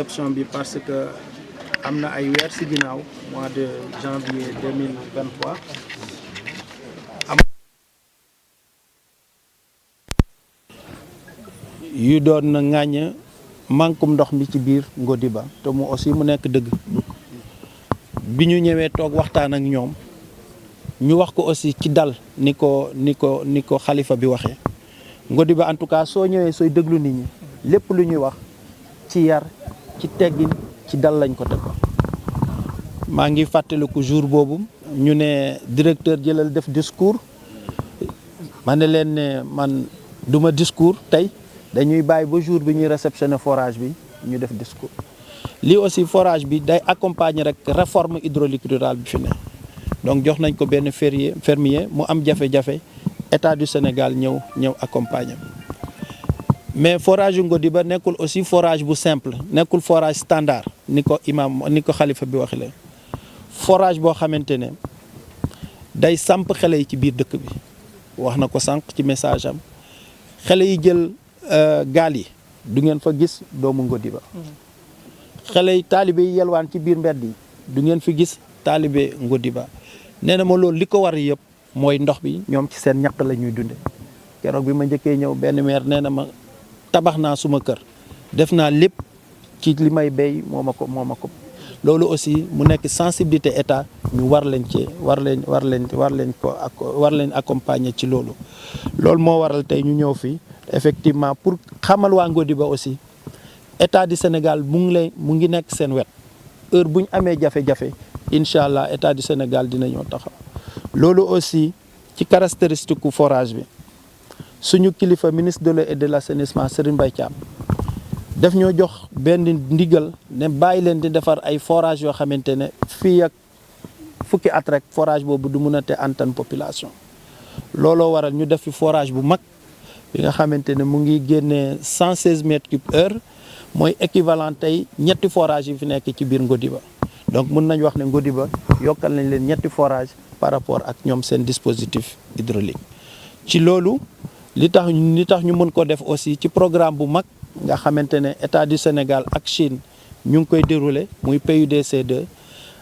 Exception bi parce que am na ay weer ci ginnaaw mois de janvier 2023 yu doon na ŋàññ mankum ndox mi ci biir Ngodiba te mu aussi mu nekk dëgg bi ñu ñëwee toog waxtaan ak ñoom ñu wax ko aussi ci dal ni ko xalifa bi waxee Ngodiba en tout cas soo ñëwee sooy déglu nit ñi lépp lu ñuy wax ci yar ci teggin ci dal lañ ko teg maa ngi fàttaliku jour boobu ñu ne directeur jëlal def discours ma ne leen ne man duma discours tey dañuy bàyyi ba jour bi ñuy réceptionner forage bi ñu def discours lii aussi forage bi day accompagner rek réforme hydraulique rurale bi fi ne donc jox nañ ko benn fermier mu am jafe-jafe état du Sénégal ñëw accompagner mais forage yu Ngodiba nekkul aussi forage bu simple nekkul forage standard ni ko xalifa bi waxee leen forage boo xamante ne day samp xale yi ci biir dëkk bi wax na ko sànq ci message am xale yi jël gaal yi du ngeen fa gis doomu Ngodiba xale yi taalibe yi yelwaan ci biir mbedd yi du ngeen fi gis taalibe Ngodiba nee na ma loolu li ko war yëpp mooy ndox bi ñoom ci seen ñaq la ñuy dunde keroog bi ma njëkkee ñëw benn maire nee na ma tabax naa suma kër def naa lépp ci li may béy moo ma ko loolu aussi mu nekk sensibilité état ñu war leen accompagner ci loolu moo waral tey ñu ñëw fii effectivement pour xamal waa Ngodiba aussi état du Sénégal mu ngi nekk seen wet heure bu ñu amee jafe-jafe incha allah état du Sénégal dina ñëw taxaw loolu aussi ci caractéristique ku forage bi suñu kilifa ministre de l'eau et de l'assainissement Serigne Mbaye Thiam daf ñoo jox benn ndigal ne bàyyi leen di defar ay forage yoo xamante ne fii ak fukki at rek forage boobu du mun a te antan population looloo waral ñu def fi forage bu mag bi nga xamante ne mu ngi génnee 116 mètres cubes heure mooy équivalent tey ñetti forage yi fi nekk ci biir Ngodiba donc mun nañ wax ne Ngodiba yokkal nañ leen ñetti forage par rapport ak ñoom seen dispositif hydraulique ci loolu li tax ñu mën ko def aussi ci programme bu mag nga xamante ne état du Sénégal ak Chine ñu ngi koy dérouler muy PUDC 2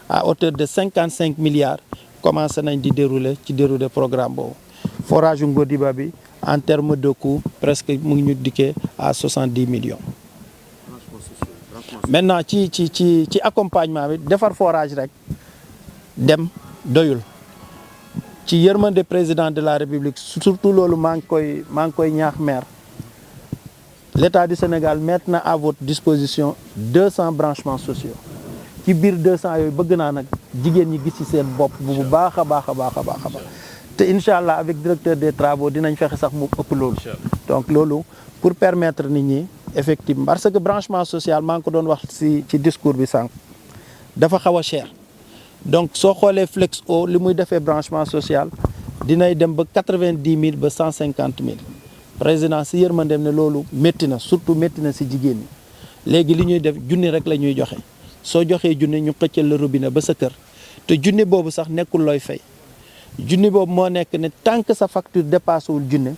à hauteur de 55 milliards commencé nañ di dérouler programme boobu forage yu Ngodiba bi en terme de coût presque mu ngi ñu dikkee à 70 millions. maintenant ci accompagnement bi defar forage rek dem doyul ci yërmande président de la République surtout loolu maa ngi koy ñaax maire l'État du Sénégal mettre na à votre disposition 200 branchements sociaux ci biir 200 yooyu bëgg naa nag jigéen ñi gis ci seen bopp bu baax a baax te incha allah avec directeur des travaux dinañ fexe sax mu ëpp loolu. donc loolu pour permettre nit ñi effectivement parce que branchement social maa ngi ko doon wax ci discours bi sànq dafa xaw a cher donc soo xoolee Flexo li muy defee branchement social dinay dem ba 90 000 ba 150 000 président si yërmandeem ne loolu métti na surtout métti na si jigéen ñi léegi li ñuy def junni rek la ñuy joxe soo joxee junni ñu xëccal la robinet ba sa kër te junni boobu sax nekkul looy fay junni boobu moo nekk ne tant que sa facture dépassé wul junni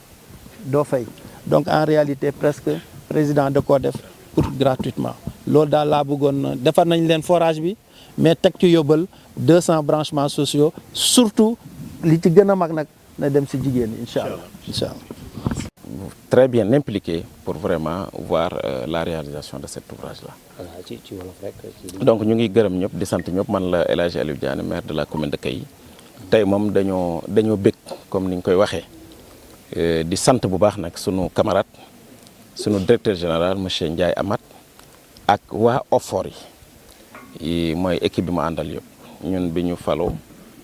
doo fay donc en réalité presque président da koo def pour gratuitement loolu daal laa bëggoon defar nañ leen forage bi mais teg ci yóbbal 200 branchements sociaux surtout li ci gën a mag nag na dem si jigéen ñi incha allah. Très bien impliqué pour vraiment voir la réalisation de cet ouvrage-là. Donc ñu ngi gërëm ñëpp di sant ñëpp man la El Hadji Aliou Diané maire de la commune de Kayi tey moom dañoo bëgg comme ni ñu koy waxee di sant bu baax nag sunu camarade sunu directeur général monsieur Ndiaye Amat ak waa OFOR yi mooy équipe bi ma àndal yëpp ñun bi ñu faloo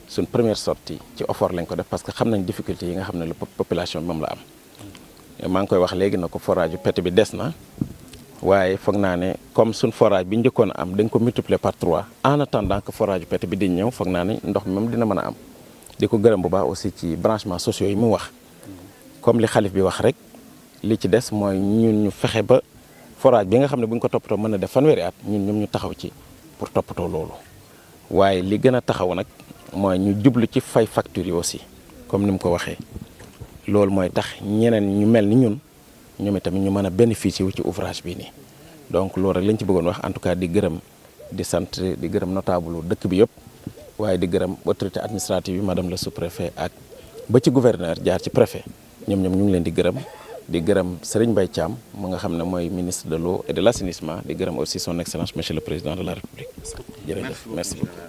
suñ première sortie ci OFOR lañ ko def parce que xam nañ difficulté yi nga xam ne la population bi moom la am. maa ngi koy wax léegi na ko forage yu Pete bi des na waaye foog naa ne comme suñ forage bi njëkkoon a am dañ ko multiplier par 3 en attendant que forage yu Pete bi di ñëw foog naa ne ndox mi moom dina mën a am di ko gërëm bu baax aussi ci branchement sociaux yi mu wax comme li xalif bi wax rek li ci des mooy ñun ñu fexe ba forage bi nga xam ne bu ñu ko toppatoo mën na def fanweeri at ñoom ñu taxaw ci pour toppatoo loolu waaye li gën a taxaw nag mooy ñu jublu ci fay factures yi aussi comme ni mu ko waxee loolu mooy tax ñeneen ñu mel ni ñun ñoom itamit ñu mën a bénéficier wu ci ouvrage bii nii donc loolu rek lañ ci bëggoon wax en tout cas di gërëm di sant di gërëm notable dëkk bi yëpp waaye di gërëm autorité administrative yi madame le sous-préfet ak ba ci gouverneur jaar ci préfet ñoom ñu ngi leen di gërëm Serigne Mbaye Thiam mu nga xam ne mooy ministre de l'eau et de l'assainissement di gërëm aussi son excellence monsieur le président de la république jërëjëf merci beaucoup.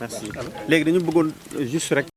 Merci léegi dañu bëggoon juste rek